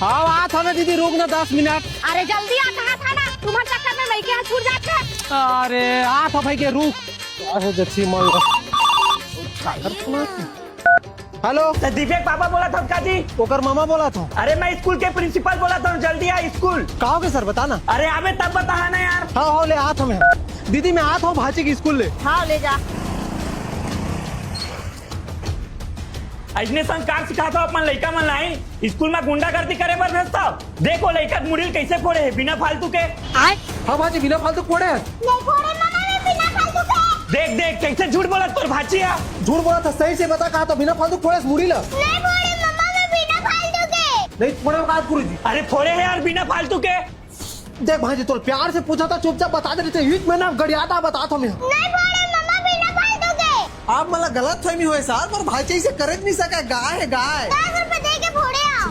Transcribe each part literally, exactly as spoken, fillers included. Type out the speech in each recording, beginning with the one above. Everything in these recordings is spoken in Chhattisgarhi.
हाँ, आत हँव ना दीदी, रुक ना दस मिनट। अरे जल्दी आ, कहा था ना, तुम्हारे चक्कर में मैं के यहाँ छूट जाते। अरे आत हँव भाई के, रुक। अरे जच्छी मन। हेलो। त दीपक पापा बोलत हव का जी? ओकर मामा बोलत हँव। अरे मैं स्कूल के प्रिंसिपल बोलत हँव, जल्दी आ स्कूल। का होगे सर, बता ना। अरे आबे तब बताहा ना यार। हाँ हो ले, आत हँव मैं। दीदी मैं आत हँव भांची के स्कूल ले। हाँ ले जा। अइसने संस्कार सिखात हव अपन लइका मन ला, स्कूल में गुंडागर्दी करे बर भेजथव। देख वो लइका के मुड़ी ल कइसे फोड़े हे बिना फालतू के। हाँ भांची, बिना फालतू के फोड़े हे। नहीं फोड़े मामा, मैं बिना फालतू के। देख देख कइसे झूठ बोलत तोर भांची हे। झूठ बोलत हे, सही से बता कहा तो बिना फालतू के फोड़े हे मुड़ी ल। नहीं फोड़े मामा, मैं बिना फालतू के। नहीं फोड़े का गुरुजी। अरे फोड़े हे यार बिना फालतू के। देख भांची, तोला प्यार से पूछत हँव, चुपचाप बता दे, नहीं तो एक महीना गड़ियात हँव, बतात हँव मैं। नहीं फोड़े मामा, बिना फालतू के। आप मन ला गलतफहमी होय सर, पर भांची अइसे करे नइ सकय, गाय हे गाय। दस रुपए दे के फोड़े हँव।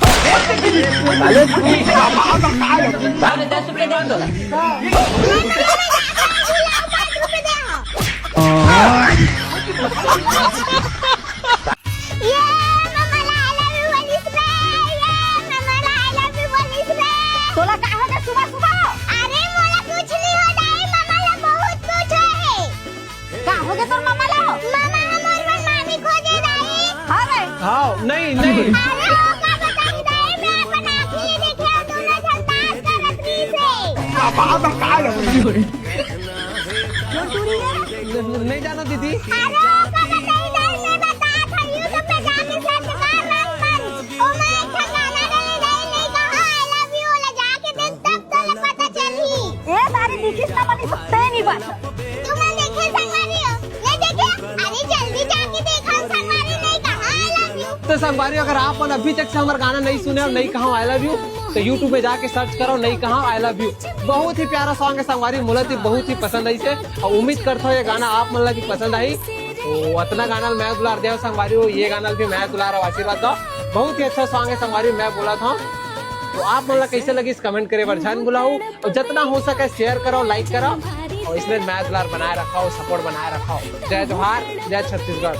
अरे दस रुपए दे दो। नहीं, नहीं, नहीं, नहीं, नहीं, नहीं, नहीं, नहीं, नहीं, नहीं, नहीं, नहीं, नहीं, ये मम्मा ला I love you बोलिस रे, ये मम्मा ला I love you बोलिस रे। तोला का होगे सुबह सुबह? अरे मोला कुछ नहीं हो दाई, मम्मा ला बहुत कुछ होय हे। का होगे तोर मम्मा ला हो? मम्मा हमर बर मामी खोजे दाई। हाँ रे। हाँ, नहीं, नहीं। अरे ओ का बताही दाई, मैं अपन आँखी ले देखे हँव, दोनों झन ताश करत रहिस हे। नहीं जाना दीदी। अरे ओ का बताही दाई, मैं बतात हँव, YouTube पे जाके सर्च कर रंगमंच। ओमा एक ठन गाना रहिस दाई, नहीं कहा I love you, ओला जाके देख, तब तोला पता चलही। ए सारी दिखिस ना बनी, सुनते नहीं बस। तुमन देखे संगवारी हो? नहीं देखे? अरे जल्दी जाके देखा, संगवारी नहीं कहा I love you। तो संगवारी, अगर आप मन अभी तक से हमर गाना नहीं सुने हव, नहीं कहा I love you, तो YouTube में जाके सर्च करो, नहीं कहा I love you। बहुत ही प्यारा सॉन्ग हे संगवारी, मोला तो बहुत ही पसंद आइस हे अउ उम्मीद करत हँव ये गाना आप मन ला भी पसंद आही। तो अतना गाना ल मया दुलार देव संगवारी हो, ये गाना ल भी मया दुलार अउ आशीर्वाद दव। बहुत ही अच्छा सॉन्ग हे संगवारी, मैं बोलत हँव। तो आप मन ला कइसे लगिस, comment करे बर झन भुलाहू अउ जतना हो सकय share करव, like करव अउ अइसने मया दुलार बनाए रखव, support बनाए रखव। जय जोहार, जय छत्तीसगढ़।